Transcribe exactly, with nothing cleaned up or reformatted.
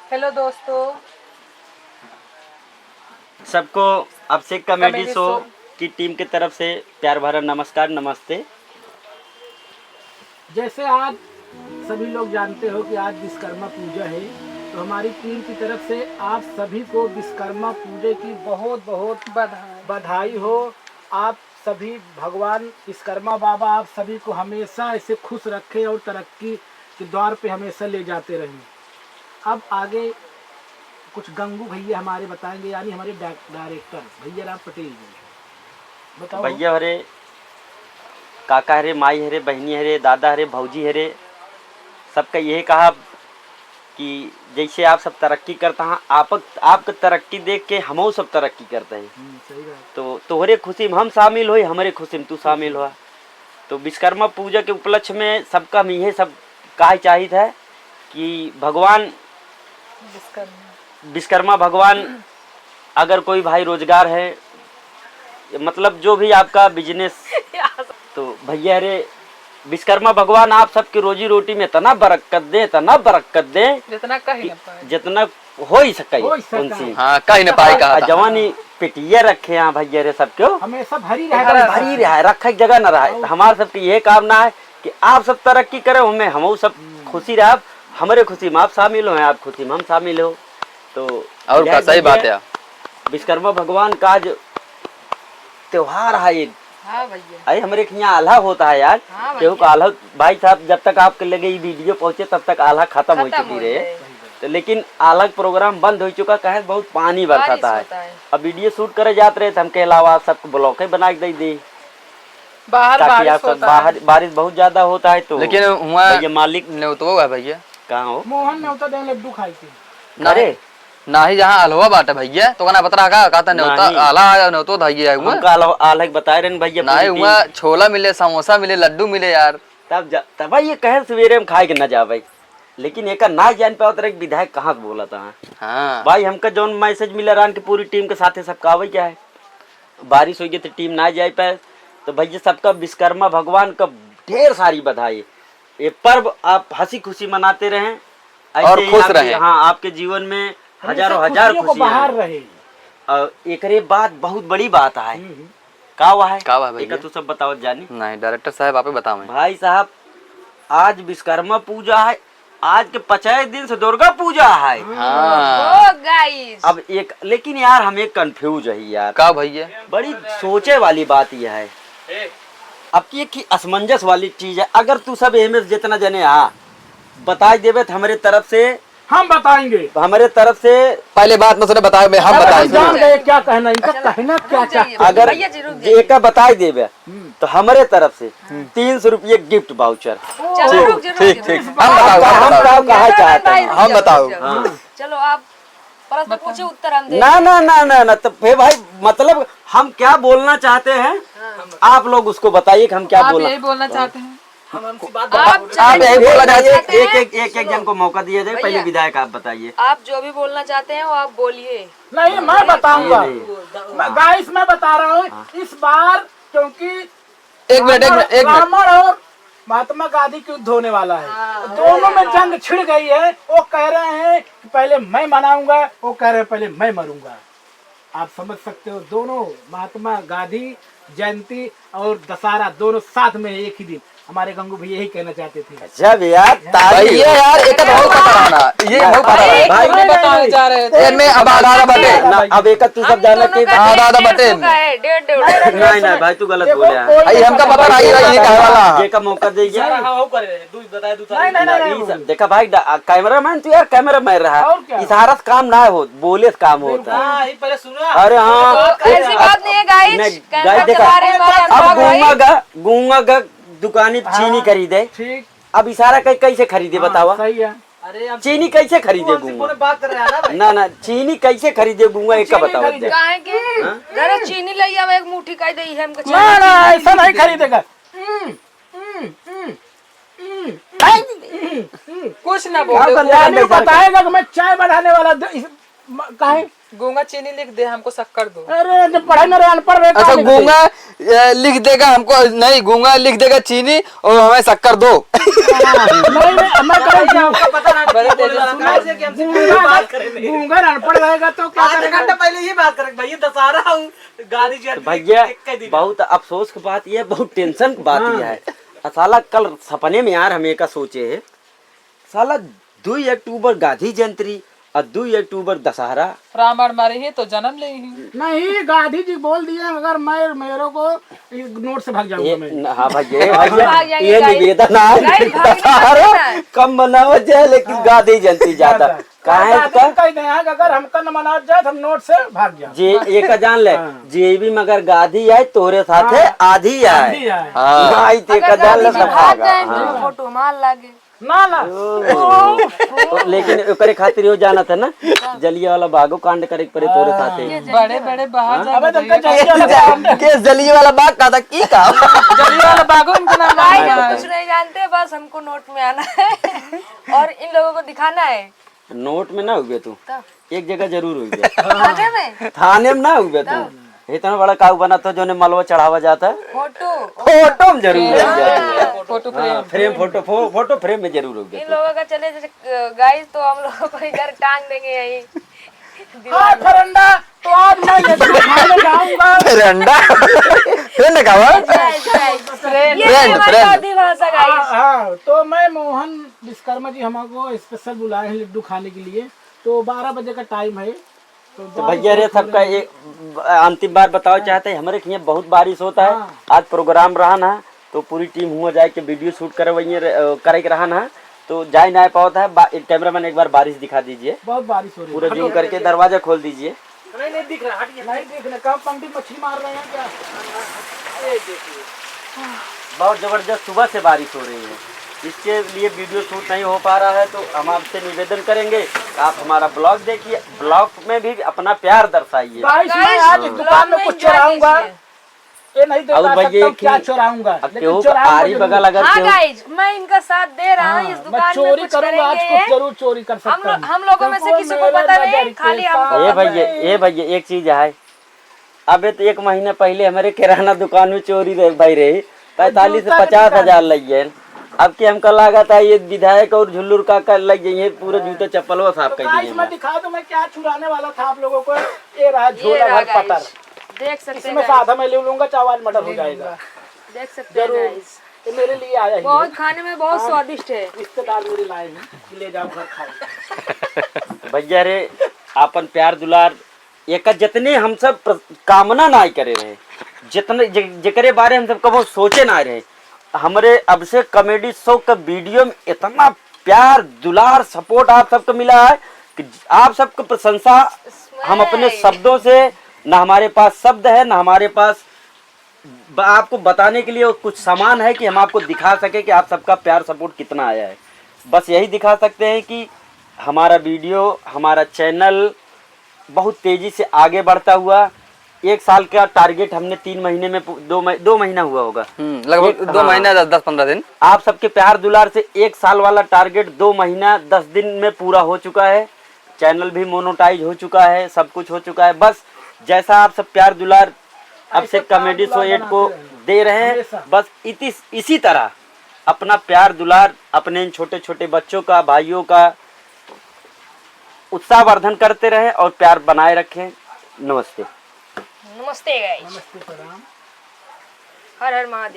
हेलो दोस्तों, सबको अभिषेक कॉमेडी कॉमेडी शो शो। की टीम की तरफ से प्यार भरा नमस्कार, नमस्ते। जैसे आज सभी लोग जानते हो कि आज विश्वकर्मा पूजा है, तो हमारी टीम की तरफ से आप सभी को विश्वकर्मा पूजा की बहुत बहुत बधाई। बधाई हो। आप सभी, भगवान विश्वकर्मा बाबा आप सभी को हमेशा ऐसे खुश रखें और तरक्की के द्वार पे हमेशा ले जाते रहें। अब आगे कुछ गंगू भैया हमारे बताएंगे, यानी हमारे डाय-, डायरेक्टर भैया राम पटेल जी। बताओ। भैया हरे, काका हरे, माई हरे, बहिनी हरे, दादा हरे, भौजी हरे, सबका यही कहा कि जैसे आप सब तरक्की करता हैं, आप, आपके तरक्की देख के हमहू सब तरक्की करते हैं। हम्म, सही बात। तो तोहरे खुशी में हम शामिल होई, हमरे खुशी में तू शामिल हुआ। तो विश्वकर्मा पूजा के उपलक्ष्य में सबका हम यह सब कहे चाहित है कि भगवान विश्वकर्मा। विश्वकर्मा भगवान, अगर कोई भाई रोजगार है, मतलब जो भी आपका बिजनेस, तो भैया रे, विश्वकर्मा भगवान आप सबके रोजी रोटी में इतना बरकत दे, इतना बरकत दे जितना कही कि ना पाए। जितना हो ही सके हो ही सके। उनसे। हाँ, कही ना पाए, कहा आ था। जवानी पिटिया रखे यहाँ भैया रे सबके हो। हमेशा भरी रहे, एकदम भरी रहे, रखे के जगह ना रहे। और हमारे सबके ये कामना है कि आप सब तरक्की करें, हमें, हम सब हम्म। खुशी रहे, हमरे खुशी में आप शामिल हो, आप खुशी में हम शामिल हो। तो और यह का सही भैया बात है। विश्वकर्मा भगवान का आज त्योहार है ये। हाँ भैया। अरे हमरे के यहाँ आल्हा होता है यार। हाँ केहू भैया। का आल्हा, भाई साहब, जब तक आपके लगे ये वीडियो पहुँचे तब तक आल्हा खत्म हो खत्म चुकी हो रहे। जाए। तो लेकिन आल्हा का प्रोग्राम बंद हो चुका, कहे बहुत पानी बरसाता बारिश है। होता है। अब वीडियो शूट करे जात रहे तो हमके अलावा सबको ब्लॉक ही बना के दे दी। बाहर ताकि बारिश आप सब होता बाहर, है। बारिश बहुत ज्यादा होता है तो लेकिन हुआ भैया मालिक नेवतवा हुआ भैया। कहाँ हो? मोहन नेवता दे लड्डू खाए के। अरे। नाही, जहाँ आल्हा बाटे भैया, तो कहना पता रहा का, कहता नेवता, नाही। आल्हा आया, नेवतो धाई गया हुआ। हमका आल्हा, आल्हा के बताए रहे न भैया, नाही पूरी हुआ, टीम। छोला मिले, समोसा मिले, लड्डू मिले यार। तब जा, तब भाई ये कहे सवेरे हम खाए के ना जावे, लेकिन एका ना जान पावत रहे कि विधायक कहाँ से बोला था। हाँ। भाई हमका जौन मैसेज मिला रहन कि पूरी टीम के साथे सबका आवे क्या है, बारिश हो गई तो टीम ना जाए पाए, तो भैया सबका विश्वकर्मा भगवान का ढेर सारी बधाई। ये पर्व आप हंसी खुशी मनाते रहें, ऐसे और ही खुश आपके, रहें। हाँ, आपके जीवन में हमेशा हजारों हजार खुशियों को खुशियाँ बहार हैं। रहे। और एकरे बाद बहुत बड़ी बात है। हम्म, हम्म। का हुआ है? का हुआ है भैया? एका तू सब बताओ जानी। नहीं, डायरेक्टर साहब आप ही बतावें। भाई साहब, आज विश्वकर्मा पूजा है, आज के पचास दिन से दुर्गा पूजा है। हाँ। ओ गाइस। अब एक, लेकिन यार हम एक कंफ्यूज है यार। का भैया? बड़ी सोचे वाली बात यह है। अब की एक असमंजस वाली चीज है, अगर तू सब एमे से जितना जने आ, बताई देबे तो हमरे तरफ से हम बताएंगे। हमरे तरफ से पहले बात न सुने, बताओ, मैं, हम अब हम बताएंगे। जान गए क्या कहना, इनका चलो, कहना क्या रुक जाइए, चाहते हैं। अगर भैया जी, रुक जाइए। एका बताई देबे, हम्म। तो हमरे तरफ से हम्म। तीन सौ रुपये गिफ्ट वाउचर। चलो, ठीक, रुक जाओ, ठीक, रुक जाओ। ठीक। हम बताओ, हम हम बताओ। बताओ, कहा चाहते हैं। हम बताओ। हाँ। चलो, आप प्रश्न पूछे, उत्तर हम देंगे। ना, ना, ना, ना, ना, तो हे भाई, मतलब, हम क्या बोलना चाहते हैं, हाँ। आप लोग उसको बताइए कि हम क्या आप बोलना यही बोलना चाहते हैं। हम, हमसे बात आप आप यही बोला जाए। एक, एक, एक, एक, एक जन को मौका दिया जाए, पहले विधायक आप बताइए। आप जो भी बोलना चाहते हैं, वो आप बोलिए। नहीं, मैं बताऊंगा। ये नहीं। मैं, गाइस, मैं बता रहा हूँ, हाँ। इस बार क्योंकि एक मिनट, एक मिनट, एक मिनट। रावण और महात्मा गांधी की युद्ध होने वाला है। हाँ। दोनों में जंग छिड़ गई है। वो कह रहे हैं कि पहले मैं मनाऊंगा, वो कह रहे हैं पहले मैं मरूंगा। आप समझ सकते हो, दोनों महात्मा गांधी जयंती और दशहरा दोनों साथ में है एक ही दिन। हमारे गंगू भैया यही कहना चाहते थे। गजब यार, ताली। भैया यार, एक बहुत पता रहना, ये बहुत पता रहना। भाई, भाई, भाई, भाई, भाई। एमे अब आधा आधा बटे। ना, अब एक तू सब जाना कि आधा आधा बटे। नहीं, नहीं, भाई, तू गलत बोले यार। भाई, हमका पता नहीं, ये कहे वाला। ये का मौका दे गया। नहीं, नहीं, नहीं, नहीं। देखा भाई, कैमरामैन तू यार, कैमरामैन रहा। और क्या? इशारा से काम ना हो, बोले से काम होता है। हाँ, ये पहले सुना। अरे हाँ। ऐसी बात नहीं है, गाइस। नहीं, कैमरा गाइस, देखा, चला रहे हैं, हमारे अब अंदर गूंगा भाई। गा, गूंगा गा दुकानी पे चीनी हाँ, खरीदे। ठीक। अब इशारा कै-, कैसे खरीदे, हाँ, बतावा? सही है। अरे, हम चीनी कैसे खरीदे वो हमसे गूंगा? कोनो बात कर रहा है ना भाई? ना, ना, चीनी कैसे खरीदे गूंगा, एक का चीनी बतावा खरीदे। दे। काहे के हाँ? घरे चीनी ले आवे, एक मुट्ठी कह दे, ई हमके ना, ना, चीनी ऐसा नहीं खरीदेगा। हम्म, हम्म, हम्म, हम्म, हम्म। कुछ ना बोले, कल्याण नहीं बताएगा कि मैं चाय बनाने वाला द-, इस, म-, काहे? गूंगा चीनी लिख दे, हमको शक्कर दो। अरे, जब पढ़े ना रहे, अनपढ़ रहे, अच्छा, कहाँ लिख दे? गूंगा, ए, लिख देगा हमको, नहीं, गूंगा लिख देगा चीनी और हमें शक्कर दो। नहीं, नहीं, मैं कह रहा हूँ, आपको पता ना बड़े तेज से सुनो, सुनो, ऐसे कि हमसे गूंगा, बात करें नहीं। गूंगा अनपढ़ रहेगा तो क्या आधा करेगा? घंटा पहले ये बात करें, भैया, दशहरा हूँ, गांधी जयंती तो भैया, एक, एक दिन। बहुत अफसोस की बात ये, बहुत टेंशन की बात हाँ। ये है। साला कल सपने में यार हम एका सोचे है, साला दुई अक्टूबर गांधी जयंती और दुई अक्टूबर दशहरा। रावण मरे ही तो जन्म ले ही। नहीं, गांधी जी बोल दिए, अगर मैं, मेरे को इस नोट से भाग जाऊंगा ये मैं। न-, हाँ भाई, ये भाई, भाग जाएंगे ये guys। निवेदन है। Guys, भाग जाएंगे दशहरा ना। कम मनावा जाए, लेकिन हाँ। गांधी जयंती ज्यादा। ज्यादा। काहे गांधी का? कह दे हैं कि अगर हमका न मनावा जाए, तो हम नोट से भाग जाए। जे एक जान ले, हाँ। जे भी मगर गांधी आए, तोरे साथे हाँ। आधी आए। आधी आए। हाँ। नहीं, ते अगर का जान ले, गांधी जी सब भाग भागा। जाए, तो हाँ। फोटो मार लागे। ना, ना। ओ। तो लेकिन ओकरे खातिर यो जानत है ना, हाँ। जलिया वाला बागो कांड करे के परे तोरे हाँ। साथे। ये बड़े, बड़े बाहर हाँ? जा अबे तो रहे हैं। इनका जलिया वाला बाग के, के जलिया वाला बाग का था, की का? जलिया वाला बागो इनका नाम भाई, है। हम कुछ नहीं जानते, बस हमको नोट में आना है और इन लोगों को दिखाना है। नोट में ना हुए तू, तब? एक जगह जरूर हुए। थाने में? थाने में ना हुए तू। तब? इतना बड़ा काऊ बना था, जो ने मलवा चढ़ावा जाता है। फोटो। फोटो में जरूर हुए। हाँ। फोटो हाँ, फ्रेम। फ्रेम, फोटो, फो-, फोटो फ्रेम में जरूर हुए इन तू। लोगों का चले जैसे, अ, गाइस, तो हम लोगों को इधर टांग देंगे यहीं। हाँ, फरंडा, तो आज मैं लड्डू खाने जाऊंगा। फरंडा? फरंडा का हुआ? Friend, friend। ये friend, हमारी friend। साथी भाषा, guys। हाँ, हाँ, तो मैं मोहन विश्वकर्मा जी हमको special बुलाए हैं लड्डू खाने के लिए, तो बारह बजे का time है, तो तो बारह भैया रे, बजे सबका पूरे एक अंतिम बार बताओ हाँ। चाहते हैं, हमारे यहाँ बहुत बारिश होता है। हाँ। आज program रहा ना, तो पूरी team हुआ जाए के video shoot करवाइए रे-, अ, करे के रहा ना, तो जाए ना पावत है। बा-, एक cameraman एक बार बारिश दिखा दीजिए। बहुत बारिश हो रही है। पूरा zoom करके दरवाजा खोल दीजिए। नहीं, नहीं दिख रहा, हटिए। नहीं दिख रहा, कहाँ पंडित मछली मार रहे हैं क्या? ये देखिए। बहुत जबरदस्त सुबह से बारिश हो रही है, इसके लिए video shoot नहीं हो पा रहा है, तो हम आपसे निवेदन करेंगे कि आप हमारा vlog देखिए, vlog में भी अपना प्यार दर्शाइए। Guys, मैं guys, आज इस vlog दुकान में में कुछ enjoy चुराऊंगा। कीजिए। ये नहीं और बता भैया, सकता हूँ एक क्या चीज, चुराऊंगा, अब लेकिन केहू का चुराऊंगा आरी जरूर। बगल अगर हाँ, केहू guys, मैं इनका साथ दे रहा हूँ हाँ, इस मैं दुकान में चोरी कुछ करूंगा, आज करेंगे। कुछ जरूर चोरी कर हम सकता लो-, हूँ। हम लोगों में से क्योंकि किसी को मेरे पता नजर नहीं, के खाली हम सामने ए भैया, ए भैया, एक चीज है, अबे तो एक महीना पहले हमारे किराना दुकान में चोरी रहे, भाई रहे, पैंतालीस से पचास हजार लग गए। अब के हमका लागत है ये विधायक और झुल्लुर का कर लग जाइए, पूरा जूता चप्पल वो साफ तो कर guys, दिए मैं हैं। दिखा दूं मैं क्या चुराने वाला था आप लोगों को। ये रहा ये झोला रहा भर guys। पतर। देख सकते हैं इसमें से guys। आधा मैं ले लूंगा, चावल मटर हो ले जाएगा। लूंगा। देख सकते हैं जरूर। Guys। ये मेरे लिए आया ही बहुत है। खाने में बहुत हाँ, स्वादिष्ट है। रिश्तेदार मेरे लाए हैं कि ले जाओ घर खाओ। भैया रे, आपन प्यार दुलार एका जितने हम सब प्र-, कामना नाय करे रहे, जितने जे-, जेकरे बारे हम सब कबो सोचे नाय रहे, हमरे अभिषेक comedy show का video में इतना प्यार, दुलार, support आप सबको मिला है कि आप सबको प्रशंसा हम अपने शब्दों से, ना हमारे पास शब्द है, ना हमारे पास ब-, आपको बताने के लिए कुछ सामान है कि हम आपको दिखा सके कि आप सबका प्यार support कितना आया है। बस यही दिखा सकते हैं कि हमारा video, हमारा channel बहुत तेजी से आगे बढ़ता हुआ। एक साल का target हमने तीन महीने में पू-, दो मह-, दो महीना हुआ होगा। हम्म, लगभग एक, दो हाँ। महीना, दस, दस पन्द्रह दिन। आप सबके प्यार दुलार से एक साल वाला target दो महीना दस दिन में पूरा हो चुका है। Channel भी monetize हो चुका है, सब कुछ हो चुका है। बस जैसा आप सब प्यार दुलार अब से ऐसा comedy show एट को दे रहे हैं, बस इति-, इसी तरह अपना प्यार दुलार अपने इन छोटे-छोटे बच्चों का, भाइयों का उत्साहवर्धन करते रहें और प्यार बनाए रखें। नमस्ते। नमस्ते guys। नमस्ते, प्रणाम। हर हर महादेव।